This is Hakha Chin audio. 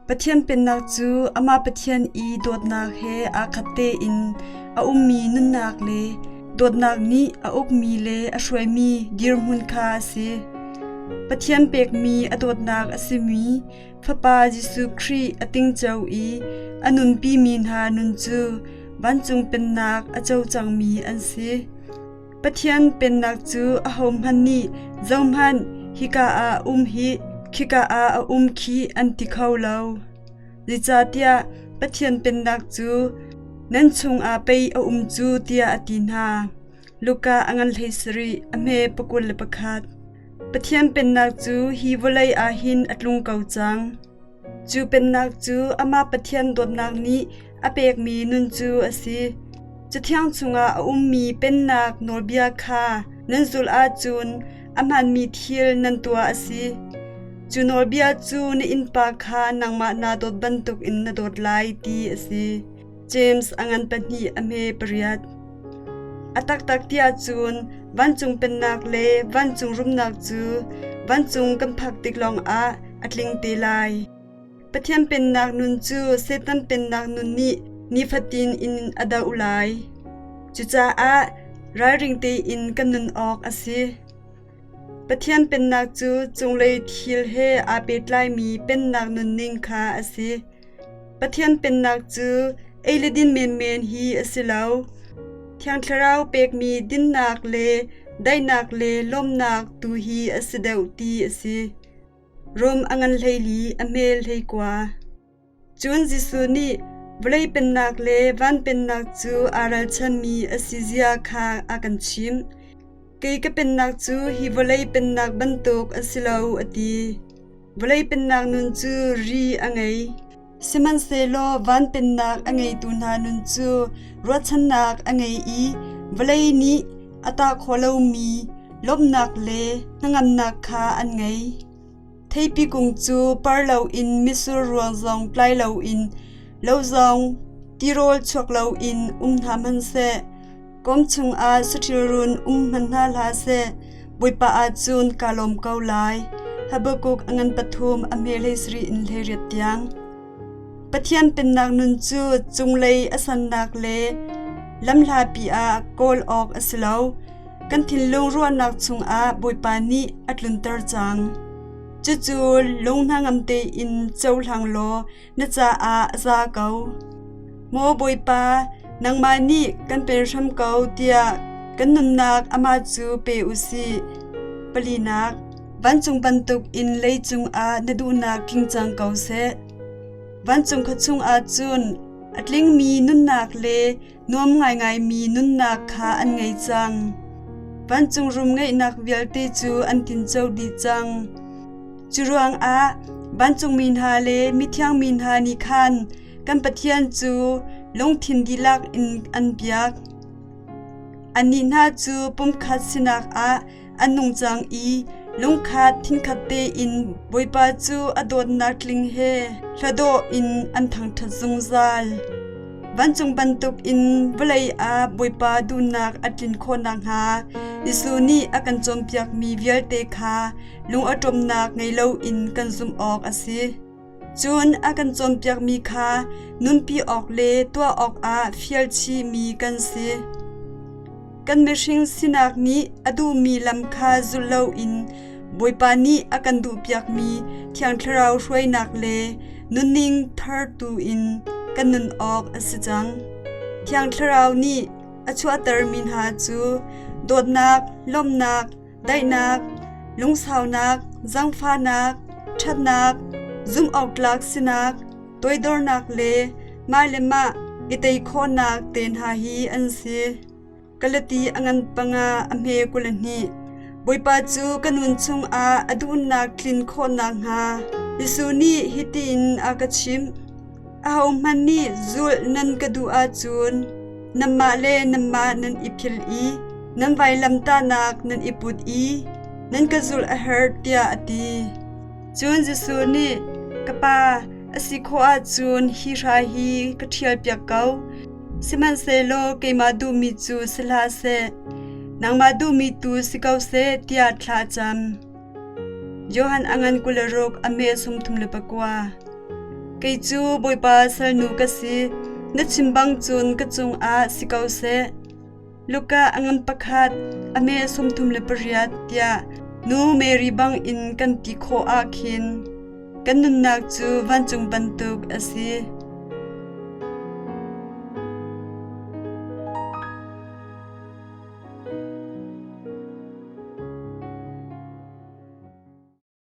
Pathian Pennak cu amah Pathian i dawtnak he aa khat tein a ummi nunnak le dawtnak nih a ukmi le a hruaimi dirhmun kha a si. Pathian pekmi a dawtnak a simi Fapa Jesuh Khrih a tingco i a nunpimi hna nun cu vancung Pennak a co cangmi an si. Pathian Pennak cu ahohmanh nih zohhmanh hika ah um hih, khika ah a um khih an ti kho lo. Zeicahtiah Pathian Pennak cu nan chungah pei a um cu tiah a ti hna. Luka a ngan 17 a hme 21. Pathian Pennak cu hi vawlei ah hin a tlung ko cang. Cu pennak cu amah Pathian dawtnak nih a pekmi nun cu a si. Cathiang chungah a ummi pennak nawlbia kha nan zulh ahcun a hmaanmi thil nan tuah a si. Cu nawlbia cu na innpa kha nangmah naa dawt bantukin na dawt lai ti a si. James a ngan pahnih a hme pariat. A taktak tiah cun vancung pennak le vancung rumnak cu vancung kan phak tik lawngah a tling te lai. Pathian pennak nun cu Satan pennak nun nih nifatin in a doh lai. Cucaah ralring tein kan nun awk a si. Pathian pennak cu cunglei thil he aa pehtlaimi pennak nunning kha a si. Pathian pennak cu ei le din menmen hi a si lo. Thiang Thlarau pekmi dinnak le daihnak le lawmhnak tu hi a si deuh ti a si. Rom a ngan 14 a hmel 19. Cun Jesuh nih vawlei pennak le van pennak cu aa ralchanmi a si zia kha a kan chimh. Kei ka pennak cu hi vawlei pennak bantuk a si lo a ti. Vawlei pennak nun cu ri a ngei. Sihmanhsehlaw van pennak a ngeitu hna nun cu ruahchannak a ngei i vawlei nih a tah khawh lomi lawmhnak le hnangamnak kha an ngei. Theipi kung cu par loin mitsur ruang zong tlai loin lo zong tirawl chuak loin um hna hmanhseh, kawm chungah saṭil run um hmanh hna hlah seh, Bawipa ah cun kaa lawm ko lai. Habakkuk a ngan pathum a hme 17 in 18 tiang. Pathian Pennak nun cu cunglei a sannak le lamhlapi ah kawl awk a si lo. Kan thinlung ruahnak chungah Bawipa nih a tlunter cang. Cucu lung hnangam tein cohlang law na caah a za ko. Maw Bawipa, nangmah nih kan pen hram ko tiah kan nunnak amah cu pe u sih. Palinak, vancung bantuk in leicung ah na duhnak tling cang ko seh. Vancung khua chungah cun a tlingmi nunnak le nuam ngaingaimi nunnak kha an ngei cang. Vancung rum ngeihnak vialte cu an tinco dih cang. Cu ruangah vancungmi hna le mithiang mi hna nih khan kan Pathian cu lungthin dihlak in an biak. Annih hna cu pumkhat sinak ah an nung cang i lungkhat thinkhat tein Bawipa cu a dawtnak tling he hladawh in an thangṭhat zungzal. Vancung bantukin vawlei ah Bawipa duhnak a tlin khawh nakhnga Jesuh nih a kan cawnpiakmi vialte kha lung aṭawmnak ngei loin kan zumh awk a si. Cun a kan cawnpiakmi kha nunpi awk le tuah awkah fial chihmi kan si. Kan mihring sinak nih a duhmi lam kha zulh loin Bawipa nih a kan duhpiakmi Thiang Thlarau hruainak le nunning thar tu in kan nun awk a si cang. Thiang Thlarau nih a chuahtermi hna cu dawtnak, lawmhnak, daihnak, lungsaunak, zaangfahnak, ṭhatnak, zumhawktlak sinak, toidornak le mah le mah i tei khawhnak te hna hi an si. Kalati a ngan panga a hme 22. Bawipa cu ka nun chungah a duhnak tlin khawh nakhnga Jesuh nih hitin a ka chimh. Ahohmanh nih zulh nan ka duh ahcun nanmah le nanmah nan i philh i nan vailamtahnak nan i put i nan ka zulh a herh tiah a ti. Cun Jesuh nih, Ka Pa, a si khawh ahcun hi hrai hi ka ṭhialpiak ko. Sihmanhsehlaw keimah duhmi cu si hlah seh, nangmah duhmi tu si ko seh, tiah thla a cam. Johan a ngan 26 a hme 39. Kei cu Bawipa salnu ka si, na chim bang cun ka cungah si ko seh. Luka a ngan pakhat, a me 38 tiah nu Mary bangin kan ti khawh ah khin kan nunnak cu vancung bantuk a si.